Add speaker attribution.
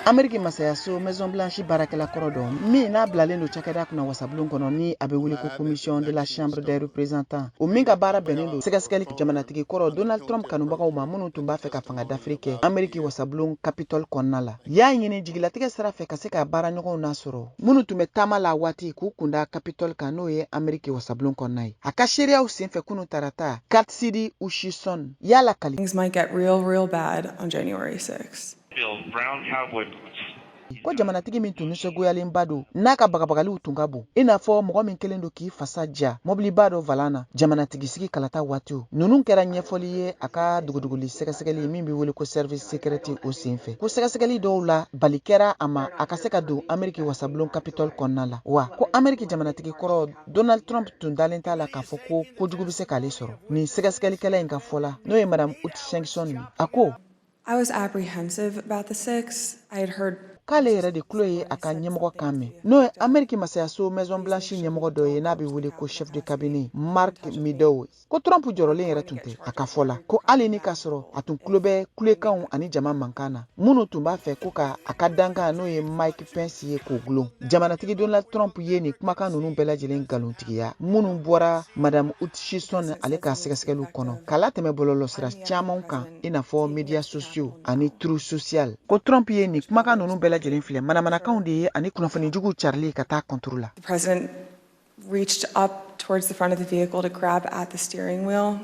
Speaker 1: Ameriki masayaso Maison Blanche baarakɛla kɔrɔ dɔ min n'a bilalen don cakɛda kunna wasabulon kɔnɔ ni a bɛ wele ko Commission de la Chambre des représentants, o min ka baara bɛnnen don sɛgɛsɛgɛli jamanatigi kɔrɔ Donald Trump kanubagaw ma minnu tun b'a fɛ ka fanga dafiri kɛ Ameriki wasabulon Capitol kɔnɔna la, y'a ɲini jigilatigɛ sira fɛ ka se ka baaraɲɔgɔnw nasɔrɔ minnu tun bɛ taama la waati k'u kunda Capitol kan, n'o ye Ameriki wasabulon kɔnɔna ye. A ka seereyaw senfɛ kunu tarata, Cassidy Hutchinson y'a lakali
Speaker 2: Things might get real, real bad on January 6th.
Speaker 3: Brown cowboy boots.
Speaker 1: Ko jamanatigi min tun nisɔngoyalenba don, n'a ka bagabagaliw tun ka bon, i n'a fɔ mɔgɔ min kɛlen don k'i fasa ja mɔbiliba dɔ volant na jamanatigi sigi kalata waatiw ninnu, kɛra ɲɛfɔli ye a ka dogodogoli sɛgɛsɛgɛli min bɛ wele ko service secret o senfɛ, ko sɛgɛsɛgɛli dɔw la, bali kɛra a ma a ka se ka don Ameriki wasabulon Capitol kɔnɔna la. Wa ko Ameriki jamanatigi kɔrɔ Donald Trump tun dalen t'a la k'a fɔ ko kojugu bɛ se k'ale sɔrɔ. Nin sɛgɛsɛgɛlikɛla in ka fɔ la, n'o ye Madame Hutchinson ye, a ko:
Speaker 2: I was apprehensive about the 6th. I had heard
Speaker 1: K'ale yɛrɛ de tulo ye a ka ɲɛmɔgɔ kan mɛn, n'o ye Ameriki masayaso Maison Blanche ɲɛmɔgɔ dɔ ye n'a bɛ wele ko chef de cabinet Mark Meadows, ko Trump jɔrɔlen yɛrɛ tun tɛ. A ka fɔ la, ko hali ni k'a sɔrɔ a tun tulo bɛ kulekanw ani jama mankan na minnu tun b'a fɛ ko ka a ka dankan, n'o ye Mike Pence ye, k'o gulon, jamanatigi Donald Trump ye nin kumakan ninnu bɛɛ lajɛlen nkalontigiya minnu bɔra Madame Hutchinson ale ka sɛgɛsɛgɛliw kɔnɔ k'a latɛmɛ bɔlɔlɔsira caman kan, i n'a fɔ médias sociaux ani Truth Social, ko Trump ye nin kumakan ninnu bɛɛ lajɛlen filɛ manamanakanw de ye ani kunnafoni juguw carili ka taa contre la.
Speaker 2: The president reached up towards the front of the vehicle to grab at the steering wheel.